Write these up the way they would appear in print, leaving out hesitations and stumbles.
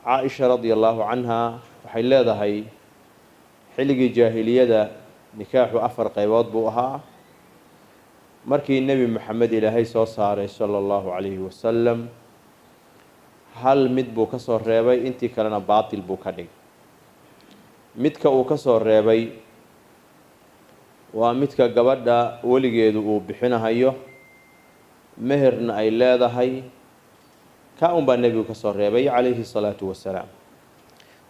Caaisha radia allahu canha waxay leedahay, xilligii jaahiliyada nikaaxu 4 qaybood buu ahaa. Markii Nebi Moxamed Ilaahay soo saaray sala allahu calayhi wasalam, hal mid buu ka soo reebay, intii kalena baatil buu ka dhigay. Midka uu ka soo reebay waa midka gabadha weligeedu uu bixinahayo, meherna ay leedahay. Ka un baa nebigu ka soo reebay calayhi salaatu wasalaam.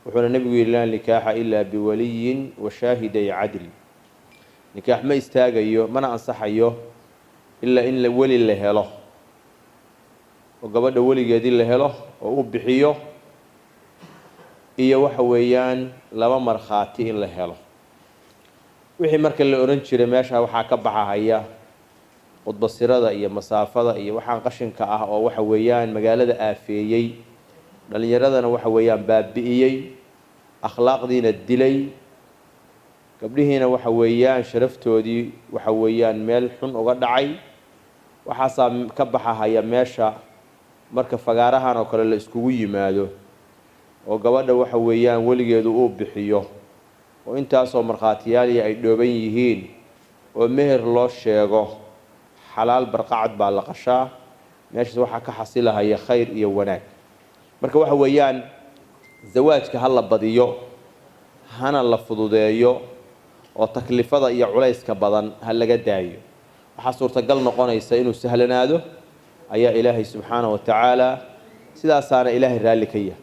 Wuxuuna nebigu yidhi: laa nikaaxa ilaa biwaliyin wa shaahiday cadl. Nikaax ma istaagayo mana ansaxayo ilaa in weli la helo, oo gabadha weligeedii la helo oo uu bixiyo, iyo waxa weeyaan 2 markhaati in la helo. Wixii marka la odhan jiray meesha waxaa ka baxahaya khudbasirada iyo masaafada iyo waxaan qashinka ah oo waxa weeyaan magaalada aafeeyey, dhallinyaradana waxa weeyaan baabi'iyey, akhlaaqdiina dilay, gabdhihiina waxa weeyaan sharaftoodii waxa weeyaan meel xun uga dhacay. Waxaasaa ka baxahaya meesha marka fagaarahan oo kale la iskugu yimaado, oo gabadha waxa weeyaan weligeedu uu bixiyo, oo intaasoo markhaatiyaaliya ay dhooban yihiin, oo meher loo sheego, xalaal barqacad baa la qashaa. Meeshaas waxaa ka xasilahaya khayr iyo wanaag. Marka waxa weeyaan zawaajka ha la badiyo, hana la fududeeyo, oo taklifada iyo culayska badan ha laga daayo. Waxaa suurtagal noqonaysa inuu sahlanaado ayaa Ilaahay subxaanahu wa tacaala sidaasaana Ilaahay raalli ka yahay.